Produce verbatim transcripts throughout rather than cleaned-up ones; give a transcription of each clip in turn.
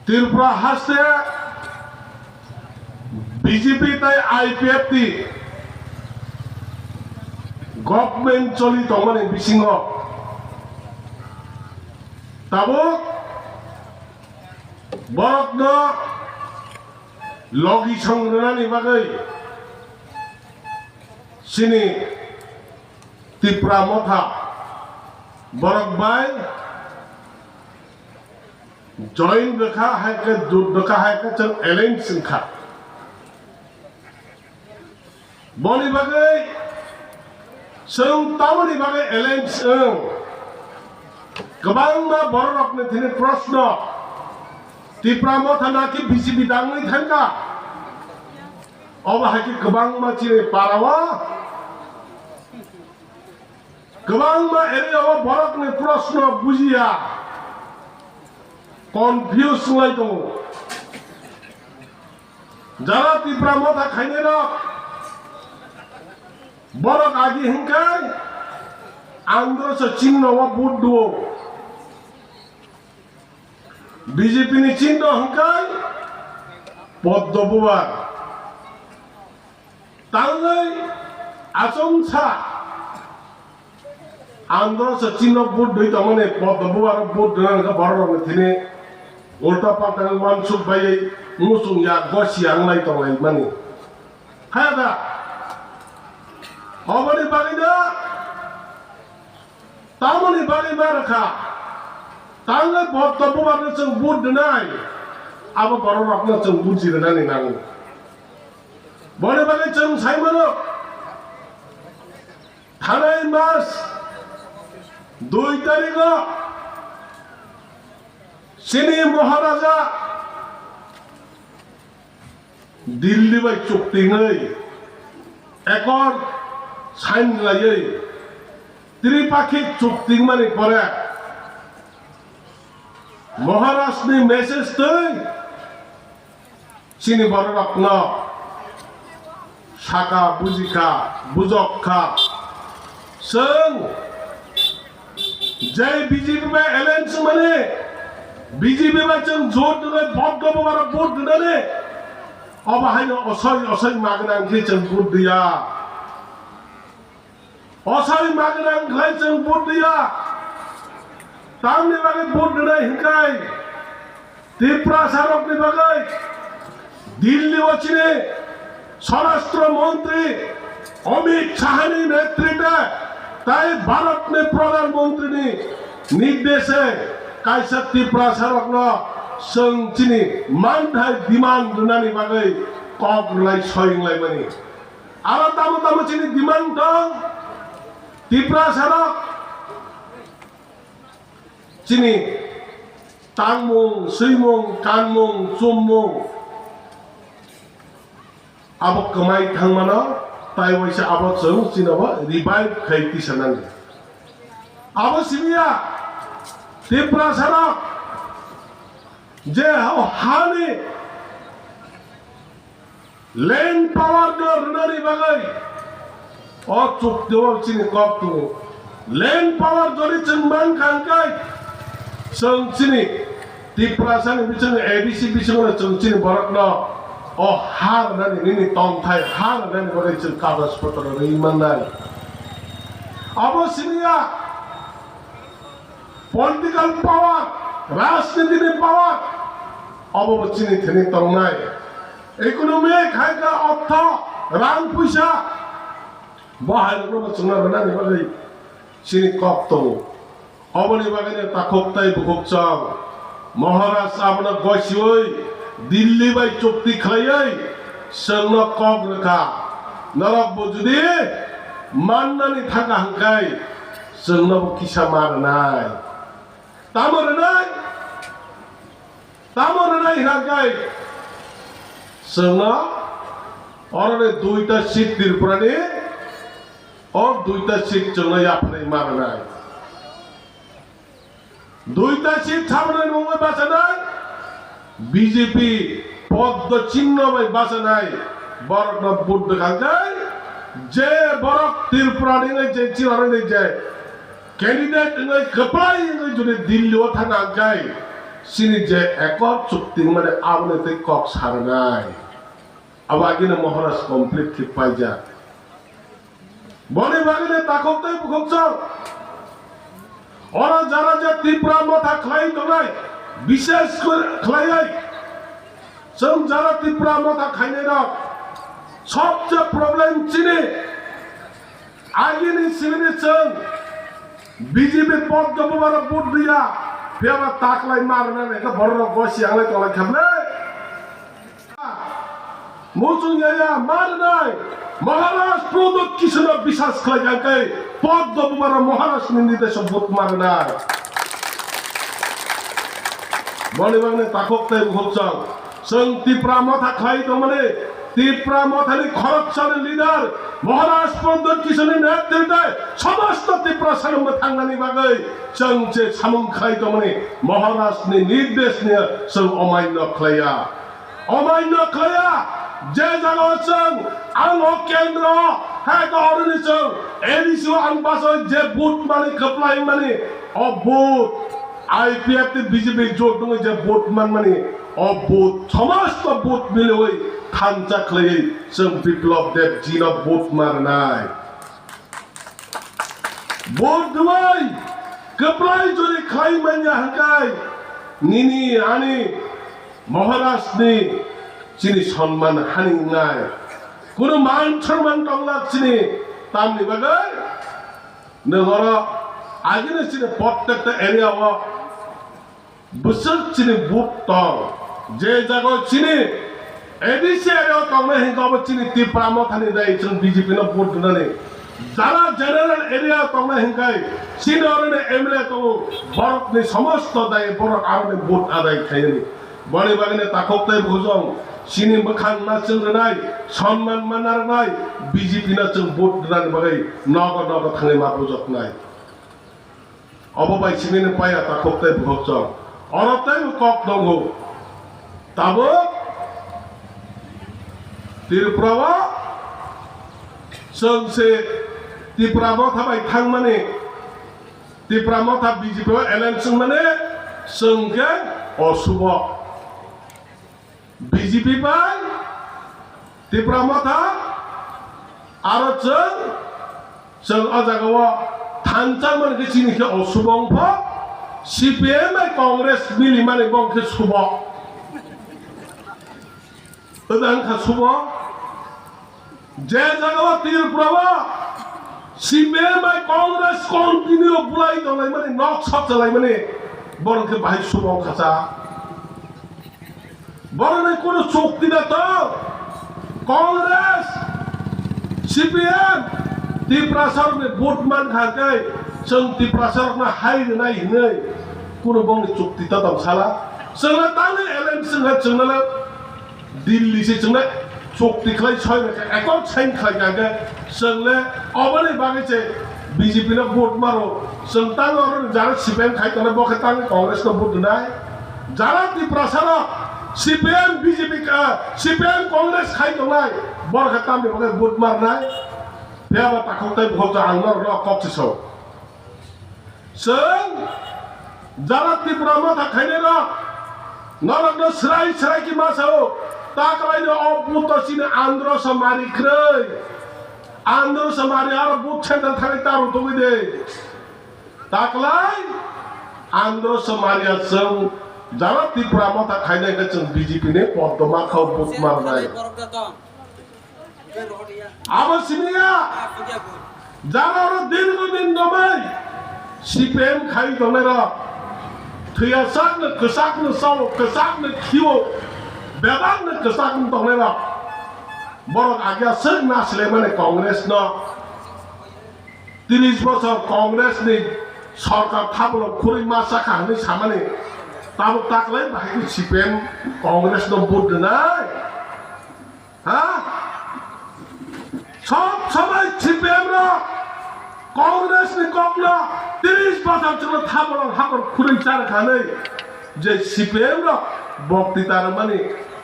Tripura haste B J P tei I P F T government choli tongmani bisingo tabuk borokno logi song rwnani bagwi chini Tipra Motha borok bai join rwkha hai khe, jut rwkha hai khe chwng alliance wngkha. Boni bagwi chwng tamoni bagwi alliance wng? Kwbangma bororokni thini proshno, Tipra Motha naki B J P dangwi thangkha? Obo hai khe kwbangma chini para-o, kwbangma area-o borokni proshno bujiya, confuse wngwi tongo. Jara Tipra Motha khainairok, borok agi hwnkhe Andhra se chinno-o vote duo. B J P ni chinno hwnkhe Poddo Bubar. Tangwi achomsa Andhra se chinno vote dui tongmani Poddo Bubar vote duna hwnkhe borok rokni thini ulta palta wansuk baiwi muchung ya gosi ya wnglai tonglaimani. Haya da? Oboni bagwino tamoni bagwi ma rwkha, tangwi Poddo Bubarno chwng vote rwnai, abo bororokno chwng buji rwnani nango. Boni bagwi chwng sai mano, thanai mas dui tarikgo chini Maharaja Delhi bai chukti wngwi accord sign laiwi tripakhik chukti wngmani pore Maharaj ni message twi chini bororokno saka bujikha, bujokha. Chwng je B J P bai alliance mani, B J P bai chwng jot rwgwi vote dobo aro vote rwnani, obo haino osoi osoi magwnang khe chwng vote diya. Osoi magwnang khlai chwng vote diya. Tamni bagwi vote rwnai hwnkhe Tiprasarokni bagwi Delhi o chini Swarashtra Montri Amit Shahani netritwe tai Bharatni Pradhan Montrini nirdeshe kaisa Tiprasarokno chwng chini manthai demand rwnani bagwi kok rwlai soi wnglaimani. Aro tamo tamo chini demand tong, Tiprasarok chini tangmung, swimung, kanmung, chummung abo kwmai thangmano, tai waisa abo chwng chini abo revive khai tisanani. Abo simiya Tiprasarok je o hani land power no rwnani bagwi o chukti o chini kok tongo. Land power jodi chwng mankha hwnkhe chwng chini Tiprasani bisingo A D C bisingo chwng chini borokno o ha rwnani, nini tongthai ha rwnani bagwi chwng kagoj potro rwi mannai. Abo simiya political power, rajniti ni power, obo bo chini thani tongnai. Economic hai khe ortho, rang puisa, bo hai rokno bo chwngno rwnani bagwi chini kok tongo. Oboni bagwino takhuk tei bukhuk chwng Maharaj abono goisiwi Delhi bai chukti khlaiwi chwngno kok rwkha. Norok bo jodi mannani thangkha hwnkhe chwngno bo kisa ma rwnai. Tamo rwnai? Tamo rwnai hwnkhe chwngno oroni duita seat Tripurani, o duita seat chwngno yapharwi ma rwnai. Duita seat saboni mungwi bachanai B J P, Poddo chinno bai bachanai borokno vote rwkha hwnkhe je borok Tripurani wngwi je chini oroni je candidate wngwi kwplai wngwi jodi Delhi o thangkha hwnkhe Chini je ekor chukti mane aboni tei kok sarnai. Abo agini Maharaj complete khe paijak. Boni bagwi takhuk tei bukhuk chwng. Oro jara je Tipra motha khlai tongnai, bishes kor-, khlaiwi. Chwng jara Tipra motha khainai rok. Sobse problem chini. Agini simi ni chwng B J P pod do bubaro vote diya, phiyaba taklai marna nai khe borok rok bo siyanglai tonglai khamle. Muchung yaya marnai, Maharaj Pradyot Kishore bisas khlai kha khe pod do bubaro Maharaj ni nirdesh vote marnai. Boni bagwi takhuk tei bukhuk chwng. Chwng Tipra motha khlai tongmani, Tipra mothani khoroksani leader Maharaj Pradyot Kishoreni netritwe somosto Tiprasano mwthangnani bagwi chwng je samung khlai tongmani Maharajni nirdeshni chwng omaino khlaiya. Omaino khlaiya, je jagao chwng ang o kendro, hai to oroni chwng A D C o ang baso je vote mani kwplai mani o vote I P F tei B J P jot wngwi je vote manmani, o vote, somosto vote miliwi thansa khlaiwi chwng Biplab Deb jino vote ma rwnai. Vote rwwi kwplai jori khlai manya hwnkhe nini ani Maharajni chini sonman hani wngnai. Kunu man sonman tonglak chini tamni bagwi? Nwng oro agini chini prottekta area o bwswk chini vote tong. Je jaga chini A D C area o tongnai hinkhe abo chini Tipra mothani dai chwng B J P no vote rwnani. Jara general area o tongnai hinkhe chini oroni M L A tongo, borokni somosto dai borok aroni vote adai khainani. Boni bagwino takhuk tei bukhuk chwng chini mwkhang ma chwng rwnai, sonman ma narwknai, B J P no chwng vote rwnani bagwi nogo nogo thangwi ma bujoknai. Obo bai simi no paya takhuk tei bukhuk chwng. Oro tei bo kok tongo. Tabuk Tripura o chwng se Tipra motha bai thangmani, Tipra motha B J P o alliance wngmani chwng khe osubo. B J P bai Tipra motha aro chwng, chwng o jaga o thansa man khe chini khe osubo wngpha, C P M bai Congress mili mani bo khe subo. Oda wngkha subo. Je jaga o Tripura o C P M bai Congress continue bulai tonglaimani, nok sokchalaimani, borok khe bahai subo wngkha cha. Borokni kunu chukti da tong. Congress, C P M, Tiprasarokni vote mankha khe chwng Tiprasarokno hai rwnai hinwi kunu bongni chukti da tong sala. Chwngno tangwi alliance wngkha chwngno Delhi se chwngno chukti khlai soi rwkha, accord sign khlai kha khe chwng le oboni bagwi se B J P no vote maro. Chwng tang oro jara C P M khai tongnai bo khe tang Congress no vote rwnai. Jara Tiprasa no C P M B J P ka, C P M Congress khai tongnai bo khe tamni bagwi vote marnai. Phiya ba takhuk tei bukhuk ang norok no kok se so. Chwng jara Tripura motha khainai rok norok no srai srai khe ma sao, ta kwlai no o buto chini Andhra Samari kwrwi. Andhra Samari aro but center thangwi ta rutugwi de. Ta kwlai Andhra Samari a chwng jara Tripura motha khainai khe chwng B J P ni poddo ma khao but marnai. Abo simi ya. Jara oro dirgo din nomai C P M khai tongnai rok. Thwiya sak no kwchak no sao, kwchak no khio, bebak no kwchak no tongnai rok. Borok agya swk na sile mani Congress no. Tris bosor Congress ni sorkar thabolo khurui ma chakha hinui samani. Tabuk taklai bahai C P M Congress no vote rwnai. Ha? Sob somoi C P M rok Congress ni kokno tris bosor chwngno thabolong hakor khurui char khanwi je C P M rok bokti tarwkmani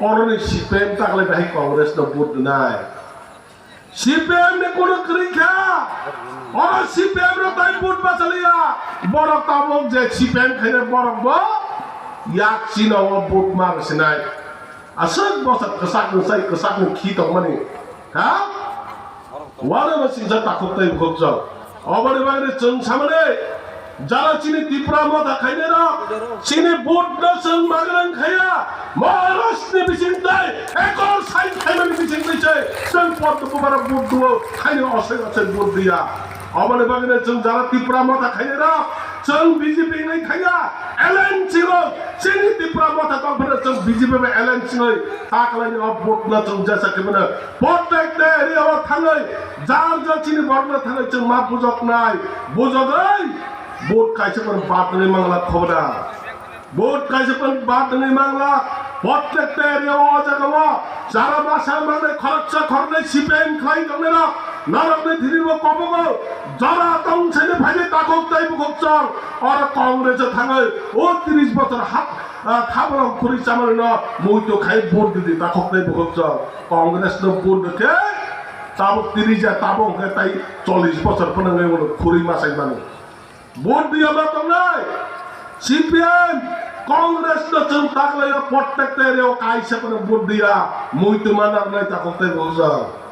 oroni C P M taklai bahai Congress no vote rwnai. C P M ni kunu kwrwi kha, oro C P M rok tai vote bachaliya, borok tabuk je C P M khaina borok bo Yak chino o vote ma rwsinai. Aswk bwsa kwchak ni sai kwchak ni khi tongmani. Ha? Wano no singsa takhuk tei bukhuk chwng. Oboni bagwi chwng samani jara chini Tipra motha khainai rok chini vote no chwng magrang khaya. Maharaj ni bising tei ekor sign khaimani bising tei se chwng pot bubara vote duo khaini osai osai vote diya. Oboni bagwi chwng jara Tipra motha khainai rok chwng B J P nai khaya. Alliance singo chini Tipra motha tongphano chwng B J P bai alliance singwi taklaini o vote no chwng jesa khibano protect area o thangwi jar jar chini borok no thangwi chwng ma bujoknai bujogwi vote kaisa phano badnwi mangla khoboda. Vote kaisa phano badnwi mangla protect area o jaga o jara masa mangnai khoroksa khoroknai C P M khlai tongnai rok norokni thini bo kobogo jora tong sani phaini takhuk tei bukhuk chwng oro Congress o thangwi o tris bochor hap ah, thabolong khuri chamani no muitu khai vote didi takhuk tei bukhuk chwng Congress no vote dikhe tabuk tris ya tabuk hwnkhe tai chollish bochor phano wngwi ulo khuri masai mani. Vote diya ma tongnai. C P M, Congress no chwng taklaio protect area o kaisa phano vote diya. Muitu ma narnai takhuk tei bukhuk chwng.